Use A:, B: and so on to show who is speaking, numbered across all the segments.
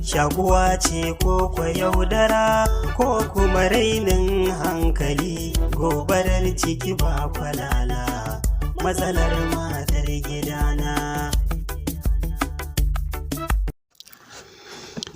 A: Shakuwa ce ko kwa yaudara ko kuma rainin hankali, gobarar ciki ba kwalala, matsalar matar gidana.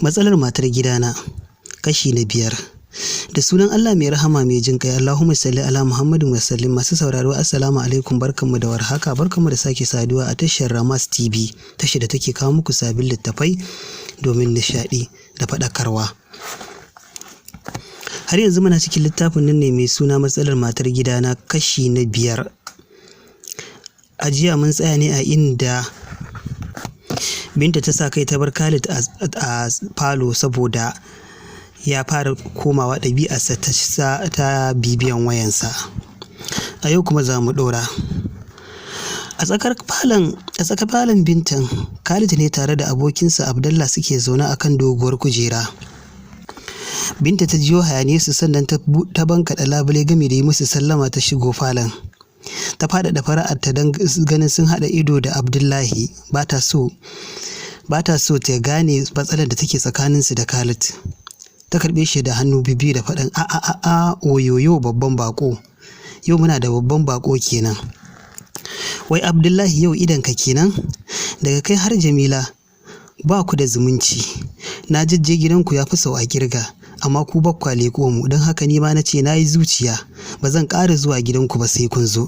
B: Matsalar matar gidana, kashi na 5. Da sunan Allah mai rahama mai jin kai. Allahumma salli ala Muhammadin wa sallim. Masu sauraro, assalamu alaikum, barkanmu da warhaka, barkanmu da sake saduwa a tashar Ramas TV, tashar da take kawo muku sabbin littafai domin nishaɗi da faɗakarwa. Har yanzu muna cikin littafin nan ne mai suna Matsalar matar gidana, kashi na 5. A jiya mun tsaya ne a inda Binta ta sa kai ta bar Khalid a falo saboda ya fara komawa ɗabi'arsa ta bibiyan wayansa. A yau kuma za mu ɗora. A tsakar falon Bintan, Khalid ne tare da abokinsa Abdallah suke zaune a kan doguwar kujera. Binta ta jiyo hayaniyarsu, sannan ta bankaɗa labule gami da yi musu sallama ta shigo falon. Ta faɗaɗa fara'arta don ganin sun haɗa ido da Abdullahi, ba ta so ta gane matsalar da take tsakaninsu da Khalid. Ta karɓe shi da hannu biyu da faɗin, "A a a a, oyoyo, babban baƙo. Yau muna da babban baƙo kenan. Wai Abdullahi, yau idonka kenan? Daga kai har Jamila ba ku da zumunci. Na jajje gidanku ya fi sau a kirga, amma ku ba kwa leƙo mu, don haka ni ma na ce na yi zuciya, ba zan ƙara zuwa gidanku ba sai kun zo.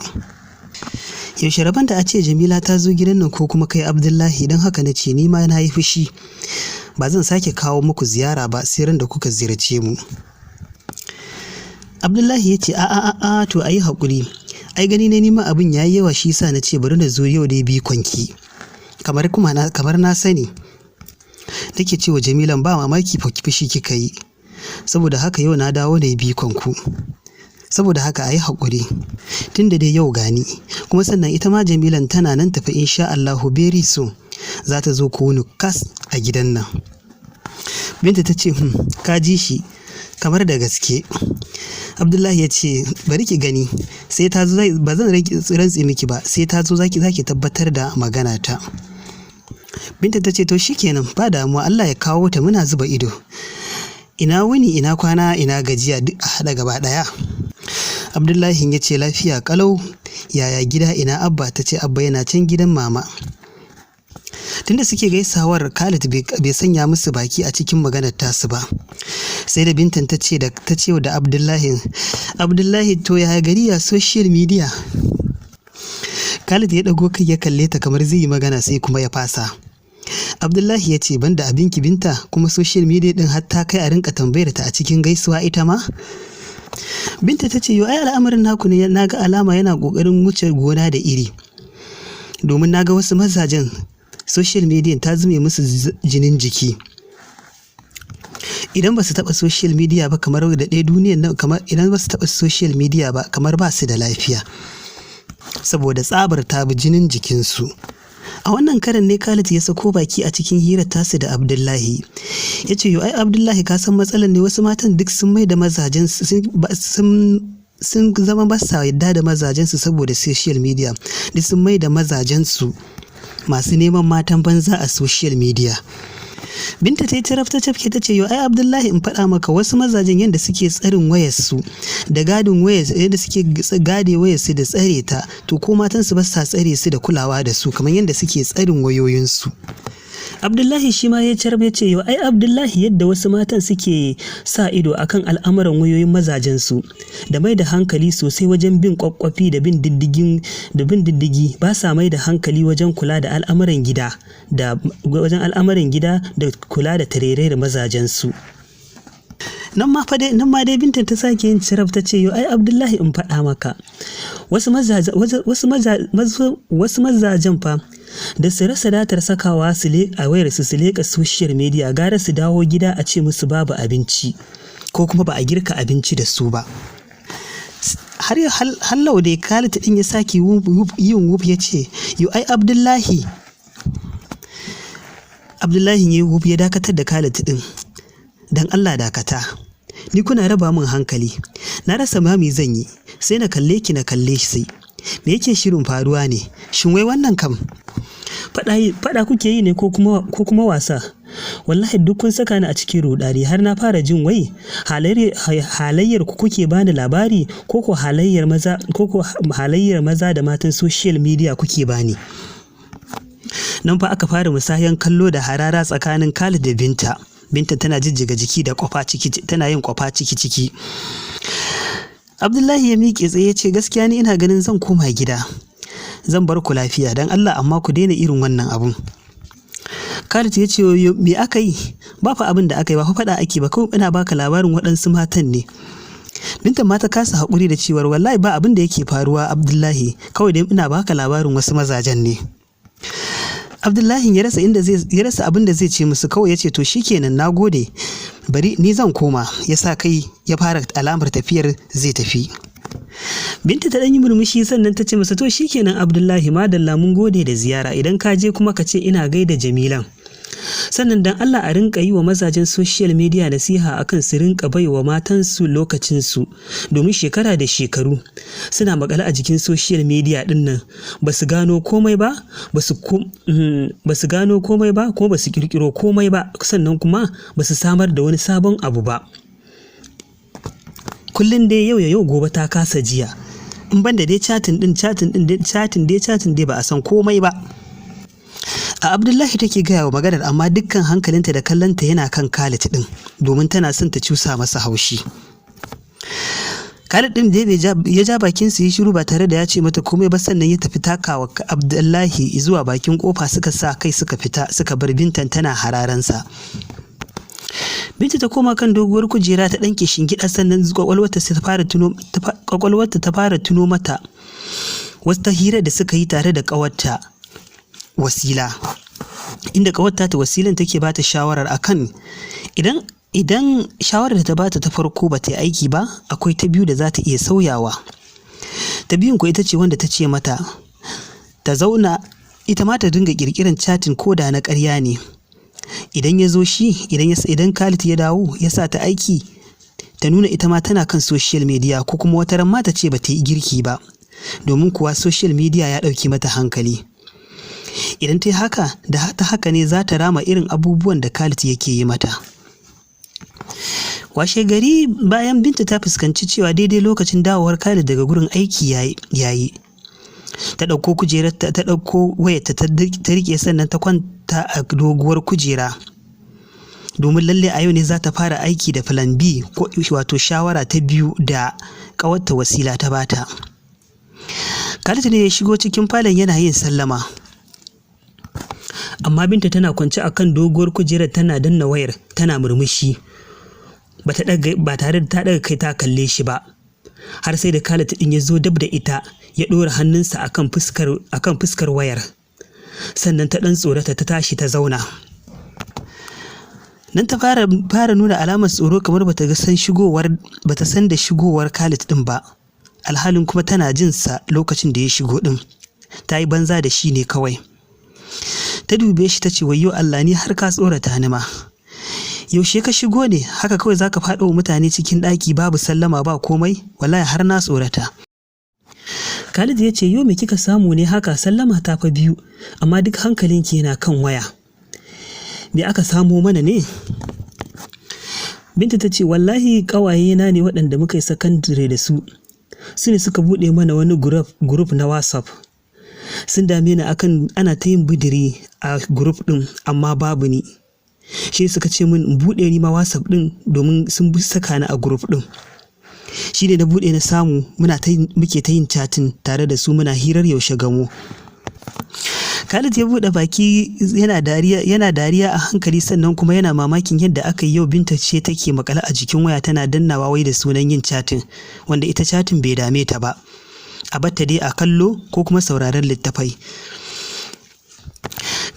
B: Yaushe rabon da a ce Jamila ta zo gidan nan ko kuma kai Abdullahi? Don haka na ce ni ma na yi fushi, ba zan sake kawo muku ziyara ba sai ran da kuka ziyarce mu." Abdullahi ya ce, "A a a, to a yi haƙuri, ai gani ne nima abin ya yi yawa, shi sa na ce bari na zo yau dai bikonki. Kamar kuma kamar na sani, nake cewa Jamilan ba mamaki fa fushi kika yi, saboda haka yau na dawo na yi bikonku. Saboda haka a yi haƙuri, tun da dai yau gani, kuma sannan ita ma Jamilan tana nan tafi, insha Allahu very soon za ta zo ku wuni kas a gidan nan." Binta ta ce, "Ka ji shi kamar da gaske." Abdullahi ya ce, "Bari ki gani, sai ta zo, ba zan rantse miki ba, sai ta zo zaki tabbatar da magana ta." Binta ta ce, "To shikenan, ba damuwa, Allah ya kawo ta, muna zuba ido. Ina wuni, ina kwana, ina gajiya, duk a haɗa gaba ɗaya?" Abdullahi ya ce, "Lafiya kalau, yaya gida, ina Abba?" Ta ce, "Abba yana can gidan mama." Tunda suke gaisawar, Khalid bai sanya musu baki a cikin maganar tasu ba. Sai da Bintan ta ce da Abdullahi, "Abdullahi, to yaya gari, ya social media?" Khalid ya ɗago kai ya kalle ta kamar zai yi magana, sai kuma ya fasa. Abdullahi ya ce, "Banda abinki Binta, kuma social media din har ta kai a rinka tambayar ta a cikin gaisuwa ita ma?" Binta ta ce, "Yo ai al'amarin naku ne na ga alama yana ƙoƙarin wuce gona da iri. Domin na ga wasu mazajen social media ta zume musu jinin jiki. Idan ba su taɓa social media ba kamar da ɗaya duniyar nan, kamar idan ba su taɓa social media ba kamar ba su da lafiya. Saboda tsabar ta bi jinin jikinsu." A wannan karan ne Khalid ya sako baki a cikin hirar tasu da Abdullahi. Ya ce, "Yo ai Abdullahi, ka san matsalar ne, wasu matan duk sun mai da mazajen sun zama ba sa yadda da mazajensu saboda social media. Duk sun mai da mazajensu masu neman matan banza a social media." Binta ta yi taraf ta cafke ta ce, "Yo ai Abdullahi, in faɗa maka, wasu mazajen yadda suke tsarin wayarsu da gadin wayar, yadda suke gade wayarsu da tsare ta, to ko matansu ba sa tsare su da kulawa da su kamar yadda suke tsarin wayoyinsu." Abdullahi shi ma ya carbe ce, "Yo ai Abdullahi, yadda wasu matan suke sa ido akan al'amuran wayoyin mazajensu da mai da hankali sosai wajen bin kwakwafi da bin diddigin da bin diddigi, ba sa mai da hankali wajen kula da al'amuran gida da wajen al'amuran gida da kula da tarere da mazajensu." Nan ma fa dai, nan ma dai Binta ta sake yin cirab ta ce, "Yo ai Abdullahi, in faɗa maka, wasu mazajen fa da su rasa datar sakawa su a wayar su su leƙa social media, gara su dawo gida a ce musu babu abinci ko kuma ba a girka abinci da su ba." Har hallau dai Khalid din ya sake yin wuf ya ce, "Yo ai Abdullahi." Abdullahi ya wuf ya dakatar da Khalid din. "Dan Allah dakata, ni kuna raba min hankali, na rasa ma me zan yi, sai na kalle ki na kalle shi." Sai Me yake shirin faruwa ne? Shin wai wannan kam faɗa kuke yi ne ko kuma wasa? Wallahi duk kun saka ni a cikin ruɗani, har na fara jin wai halayyar ku kuke bani labari ko ko halayyar maza ko ko halayyar maza da matan social media kuke bani. Nan fa aka fara musayan kallo da harara tsakanin Khalid da Binta. Binta tana jijjiga jiki da kwafa ciki, tana yin kwafa ciki ciki. Abdullahi ya miƙe tsaye ya ce, "Gaskiya ni ina ganin zan koma gida. Zan bar ku lafiya don Allah, amma ku daina irin wannan abun." Khalid ya ce, "Me aka yi? Ba fa abin da aka yi, ba fa faɗa ake ba, kawai ina baka labarin waɗansu matan ne." Binta ma ta kasa haƙuri da cewar, "Wallahi ba abin da yake faruwa, Abdullahi, kawai dai ina baka labarin wasu mazajen ne." Abdullahi ya rasa abin da zai ce musu, kawai ya ce, "To shikenan, nagode, bari ni zan koma." Ya sa kai ya fara alamar tafiyar zai tafi. Binta ta ɗan yi murmushi, sannan ta ce masa, "To shikenan Abdullahi, madalla, mun gode da ziyara. Idan ka je kuma ka ce ina gaida Jamilan. Sannan dan Allah a rinka yi wa mazajen social media nasiha akan su rinka bai wa matansu lokacinsu, domin shekara da shekaru suna makale a jikin social media din nan, ba su gano komai ba, ba su gano komai ba, kuma ba su kirkiro komai ba, sannan kuma ba su samar da wani sabon abu ba. Kullum dai yau ya yau, gobe ta kasa jiya. In banda dai chatting din, chatting din, chatting dai, chatting dai, ba a san komai ba." A Abdullahi take gaya wa maganar, amma dukkan hankalinta da kallonta yana kan Khalid din, domin tana son ta cusa masa haushi. Khalid din da ya ja bakin su yi shiru ba tare da ya ce mata komai ba, sannan ya tafi takawa Abdullahi zuwa bakin kofa. Suka sa kai suka fita, suka bar Bintan tana hararansa. Binta ta koma kan doguwar kujera ta ɗan gida, sannan kwakwalwarta ta fara tuno mata wata hira da suka yi tare da ƙawarta Wasila, inda ƙawarta ta Wasilan take bata shawarar akan idan shawarar da ta bata ta farko ba ta yi aiki ba, akwai ta biyu da za ta iya sauyawa. Ta biyun ko ita ce wanda ta ce mata ta zauna ita ma ta dinga ƙirƙiran chatting, ko da na ƙarya ne. Idan ya zo shi, idan Khalid ya dawo ya sa ta aiki, ta nuna ita ma tana kan social media, ko kuma wata ran ma ta ce ba ta yi girki ba, domin kuwa social media ya ɗauki mata hankali. Idan ta yi haka, da ta haka ne za ta rama irin abubuwan da Khalid yake yi mata. Washe gari, bayan Binta ta fuskanci cewa daidai lokacin dawowar Khalid daga gurin aiki yayi, ta ɗauko kujerar, ta ɗauko wayarta ta riƙe, sannan ta kwanta a doguwar kujera, domin lalle a yau ne za ta fara aiki da plan B, ko wato shawara ta biyu da ƙawarta Wasila ta bata. Khalid ne ya shigo cikin falon yana yin sallama. Amma Binta tana kwance a kan doguwar kujerar tana danna wayar tana murmushi. Ba tare da ta ɗaga kai ta kalle shi ba. Har sai da Khalid ɗin ya zo dab da ita, ya ɗora hannunsa akan fuskar wayar. Sannan ta ɗan tsorata ta tashi ta zauna. Nan ta fara nuna alamar tsoro, kamar bata san da shigowar Khalid ɗin ba. Alhalin kuma tana jin sa lokacin da ya shigo ɗin. Ta yi banza da shi ne kawai. Ta dube shi ta ce, "Wayyo Allah, ni har ka tsorata ni ma. Yaushe ka shigo ne? Haka kawai zaka faɗo wa mutane cikin ɗaki babu sallama ba komai? Wallahi har na tsorata." Khalid ya ce, "Yo, me kika samu ne haka? Sallama ta fa biyu, amma duk hankalinki yana kan waya. Me aka samo mana ne?" Binta ta ce, "Wallahi ƙawayena ne waɗanda muka yi sakandire da su. Su ne suka buɗe mana wani group na WhatsApp. Sun dame ni akan ana ta yin bidiri a group ɗin amma babu ni. Shi suka ce min in buɗe ni ma WhatsApp ɗin, domin sun saka ni a group ɗin. Shi ne na buɗe na samu muke ta yin chatting tare da su, muna hirar yaushe gamo." Khalid ya buɗe baki yana dariya a hankali, sannan kuma yana mamakin yadda aka yi yau Binta ce take makale a jikin waya tana dannawa wai da sunan yin chatting, wanda ita chatting bai dame ta ba. A batta dai a kallo ko kuma sauraron littafai.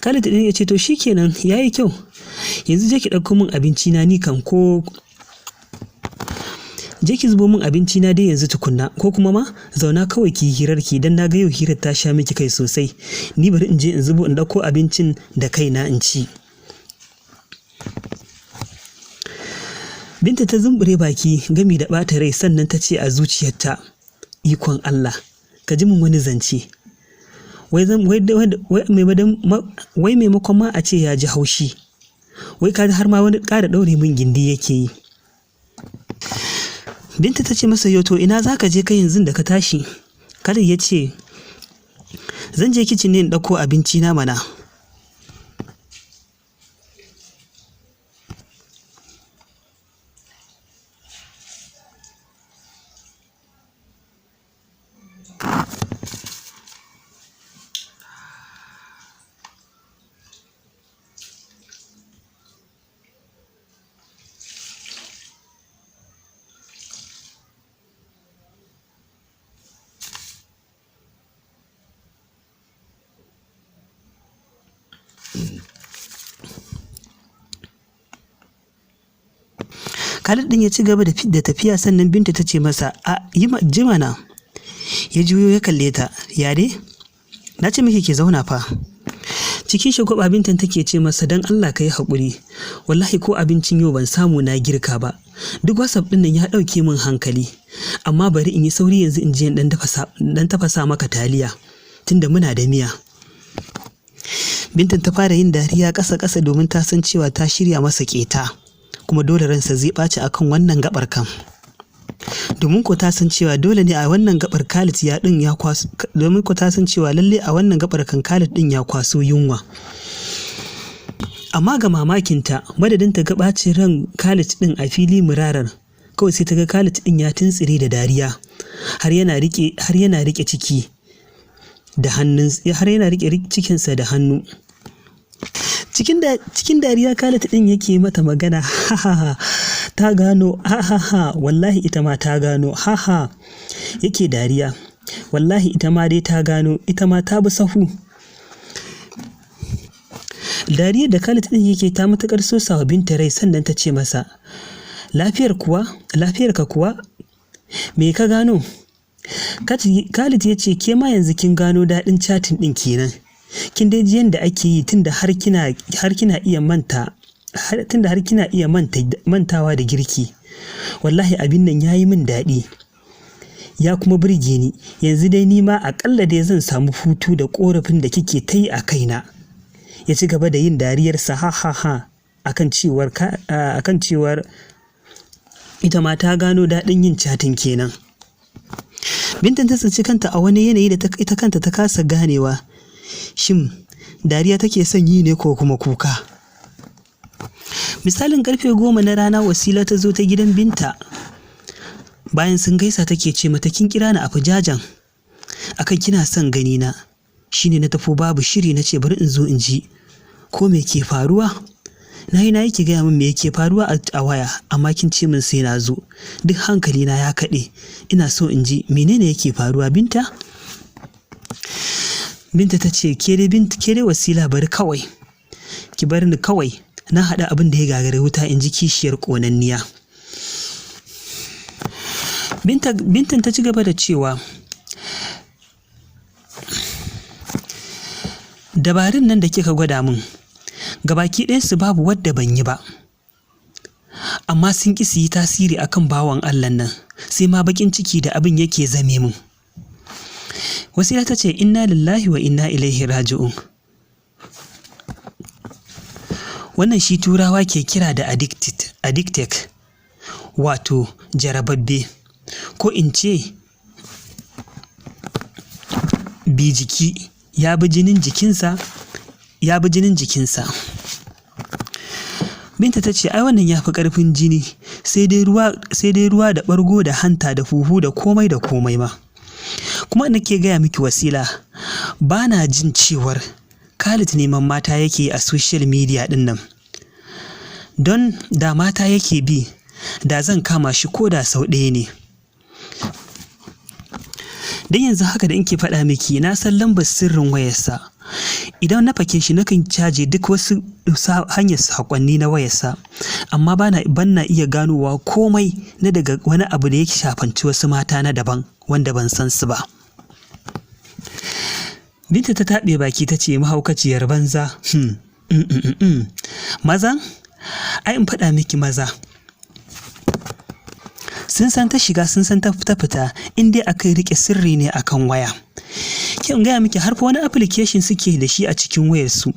B: Khalid ɗin ya ce, "To shikenan, yayi kyau. Yanzu je ki ɗauko min abinci na, ni kan ko je ki zubo min abinci na dai yanzu tukunna, ko kuma ma zauna kawai ki yi hirar ki, dan na ga yau hirar ta sha miki kai sosai. Ni bari in je in zubo, in ɗauko abincin da kaina in ci." Binta ta zumbure baki gami da ɓata rai, sannan ta ce a zuciyarta, "Ikon Allah, Ka ji min wani zance. Wai maimakon ma a ce ya ji haushi, wai ka har ma wani ƙara ɗaure min gindi yake yi. Binta ta ce masa, yoto ina za ka je kai yanzu da ka tashi? Khalid ya ce, zan je kicin ne in ɗauko abinci na mana. Khalid ɗin ya ci gaba da tafiya, sannan Binta ta ce masa, a yi jimana. Ya juyo ya kalle ta, ya dai? Na ce miki ki zauna fa. Cikin shagwaba Bintan take ce masa, don Allah ka yi haƙuri, wallahi ko abincin yau ban samu na girka ba. Duk WhatsApp ɗin nan ya ɗauke min hankali, amma bari in yi sauri yanzu in je in ɗan tafasa maka taliya, tunda muna da miya. Bintan ta fara yin dariya ƙasa-ƙasa domin ta san cewa ta shirya masa ƙeta, kuma dole ransa zai ɓaci akan wannan gaɓar kan. Domin ko ta san cewa dole ne a wannan gaɓar Khalid ya ɗin ya kwaso, domin ko ta san cewa lalle a wannan gaɓar kan Khalid ɗin ya kwaso yunwa. Amma ga mamakinta, madadin ta ga ɓacin ran Khalid ɗin a fili murarar, kawai sai ta ga Khalid ɗin ya tuntsire da dariya, har yana riƙe ciki da hannun, har yana riƙe cikinsa da hannu. Cikin dariya Khalid ɗin yake mata magana, ha ha ha, ta gano, ha ha ha, wallahi ita ma ta gano, ha ha, yake dariya, wallahi ita ma dai ta gano, ita ma ta bi sahu. Dariyar da Khalid ɗin yake ta matuƙar sosawa Binta rai, sannan ta ce masa, lafiyar ka kuwa, me ka gano? Khalid ya ce, ke ma yanzu kin gano daɗin chatting ɗin kenan. Kin dai ji yanda ake yi tunda har kina iya mantawa da girki. Wallahi abin nan yayi min daɗi, ya kuma burge ni. Yanzu dai ni ma aƙalla dai zan samu hutu da ƙorafin da kike ta yi a kaina. Ya ci gaba da yin dariyarsa ha ha ha akan cewar ita ma ta gano daɗin yin chatting kenan. Bintan ta tsinci kanta a wani yanayi da ita kanta ta kasa ganewa. Shin dariya take son yi ne ko kuma kuka? Misalin karfe 10 na rana, Wasila ta zo ta gidan Binta. Bayan sun gaisa take ce mata, kin kira ni a fujajen akan kina son gani na, shine na tafo babu shiri na ce bari in zo in ji ko me ke faruwa. Nayi ki gaya min me yake faruwa a waya, amma kin ce min sai na zo. Duk hankali na ya kaɗe, ina so in ji menene yake faruwa Binta. Binta ta ce, ke dai Wasila bari kawai, ki bar ni kawai, na haɗa abin da ya gagari wuta, in ji kishiyar ƙonanniya. Bintan ta ci gaba da cewa, dabarun nan da kika gwada min, gabaki ɗayansu babu wadda ban yi ba, amma sun ƙi su yi tasiri akan bawan Allah nan, sai ma baƙin ciki da abin yake zame min. Wasila ta ce, inna lillahi wa inna ilaihi raji'un. Wannan shi turawa ke kira da addicted, wato jarababbe, ko in ce bi jiki, ya bi jinin jikinsa. Binta ta ce, ai wannan ya fi ƙarfin jini, sai dai ruwa da ɓargo da hanta da huhu da komai da komai ma. Kuma nake gaya miki Wasila, ba na jin cewar Khalid neman mata yake a social media ɗin nan. Don da mata yake bi, da zan kama shi ko da sau ɗaya ne. Don yanzu haka da in ke faɗa miki, na san lambar sirrin wayarsa. Idan na fake shi nakan caje duk wasu hanyar saƙonni na wayarsa, amma ban na iya ganowa komai na daga wani abu da yake shafanci wasu mata na daban wanda ban san su ba. Binta ta taɓe baki ta ce, mahaukaciyar banza. Maza? Ai in faɗa miki maza. Sun san ta shiga, sun san ta fita, in dai akai rike sirri ne akan waya. Kin gaya miki har fa wani application suke da shi a cikin wayarsu,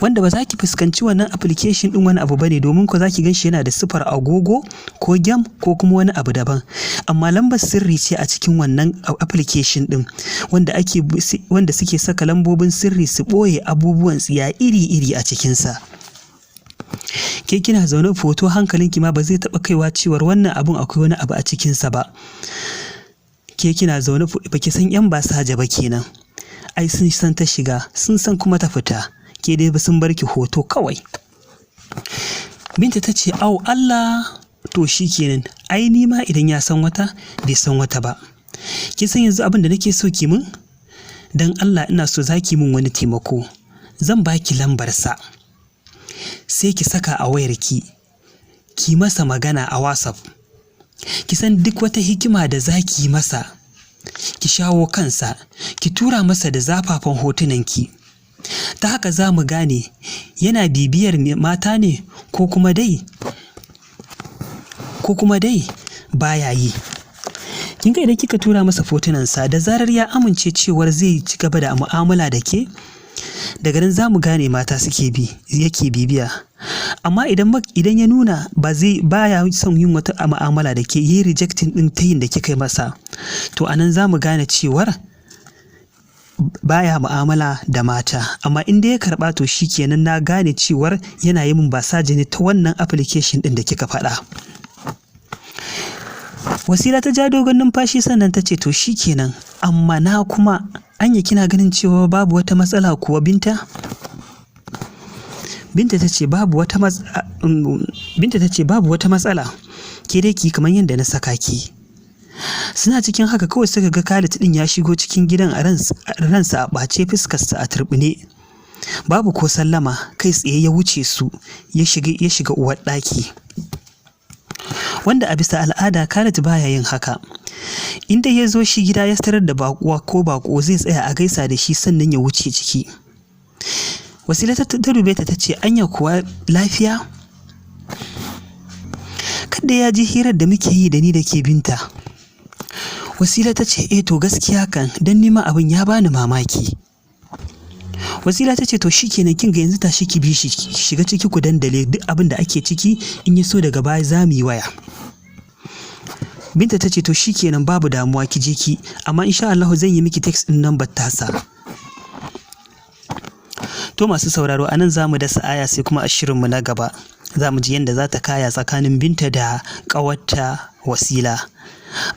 B: wanda ba za ki fuskanci wannan application ɗin wani abu bane, domin ko za ki gan shi yana da sifar agogo ko game ko kuma wani abu daban, amma lambar sirri ce a cikin wannan application ɗin, wanda suke saka lambobin sirri su ɓoye abubuwan tsiya iri-iri a cikinsa. Ke kina zaune foto, hankalinki ma ba zai taɓa kaiwa cewar wannan abun akwai wani abu a cikinsa ba. Ke kina zaune ba ki san 'yan basaja ba kenan. Ai sun san ta shiga, sun san kuma ta fita. Ke dai sun bar ki hoto kawai. Binta ta ce, "Au Allah, to shi kenan, ai ni ma idan ya san wata, bai san wata ba. Kin san yanzu abin da nake so ki min? Dan Allah ina so za ki min wani taimako. Zan baki lambarsa. Sai ki saka a wayarki, ki masa magana a WhatsApp. Ki san duk wata hikima da za ki yi masa, ki shawo kansa, ki tura masa da zafafan hotunanki. Ta haka za mu gane yana bibiyar mata ne ko kuma dai baya yi. Kin ga idan kika tura masa fotunansa, da zarar ya amince cewar zai ci gaba da mu'amala da ke, daga nan za mu gane mata suke bi yake bibiya. Amma idan ya nuna ba zai baya son yin wata mu'amala da ke, yi rejecting ɗin tayin da kika yi masa, to anan za mu gane cewar baya mu'amala da mata. Amma in dai ya karɓa, to shikenan, na gane cewar yana yi min basaje ne ta wannan application ɗin da kika faɗa." Wasila ta ja dogon numfashi, sannan ta ce, "To shikenan, amma na kuma anya kina ganin cewa babu wata matsala kuwa, Binta?" Binta ta ce, "Babu wata matsala, ke dai ki kamar yadda na saka ki." Suna cikin haka kawai suka ga Khalid din ya shigo cikin gidan a ransa a ɓace, fuskarsa a turɓune. Babu ko sallama, kai tsaye ya wuce su ya shiga uwar ɗaki. Wanda a bisa al'ada Khalid baya yin haka. In dai ya zo shi gida ya tarar da baƙuwa ko baƙo, zai tsaya a gaisa da shi sannan ya wuce ciki. Wasila ta dube ta, ta ce, "Anya kuwa lafiya? Kada ya ji hirar da muke yi da ni da ke, Binta." Wasila ta ce, "Eh to, gaskiya kan, don nima abin ya bani mamaki." Wasila ta ce, "To shikenan, kin ga yanzu tashi ki bi shi, shiga ciki ku dandale duk abin da ake ciki, in ya so daga baya za mu yi waya." Binta ta ce, "To shikenan, babu damuwa, ki je ki, amma insha Allah zan yi miki text din number tasa." To masu sauraro, anan za mu dasa aya, sai kuma a shirinmu na gaba za mu ji yadda za ta kaya tsakanin Binta da ƙawarta Wasila.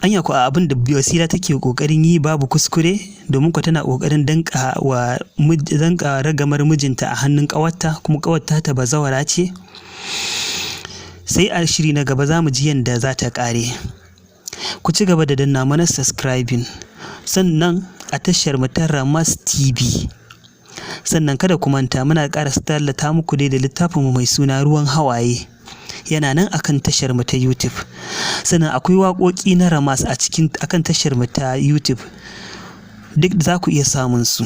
B: Anya ko a abin da Wasila take ƙoƙarin yi babu kuskure? Domin ko tana ƙoƙarin danka ragamar mijinta a hannun ƙawarta, kuma ƙawarta ta bazawara ce. Sai a shiri na gaba za mu ji yadda za ta ƙare. Ku ci gaba da danna mana subscribing sannan a tashar mu ta Ramas TV. Sannan kada ku manta, muna ƙara tallata muku dai da littafinmu mai suna Ruwan Hawaye, yana nan akan tashar mu ta YouTube. Sannan akwai waƙoƙi na Ramas a cikin akan tashar mu ta YouTube, duk za ku iya samun su.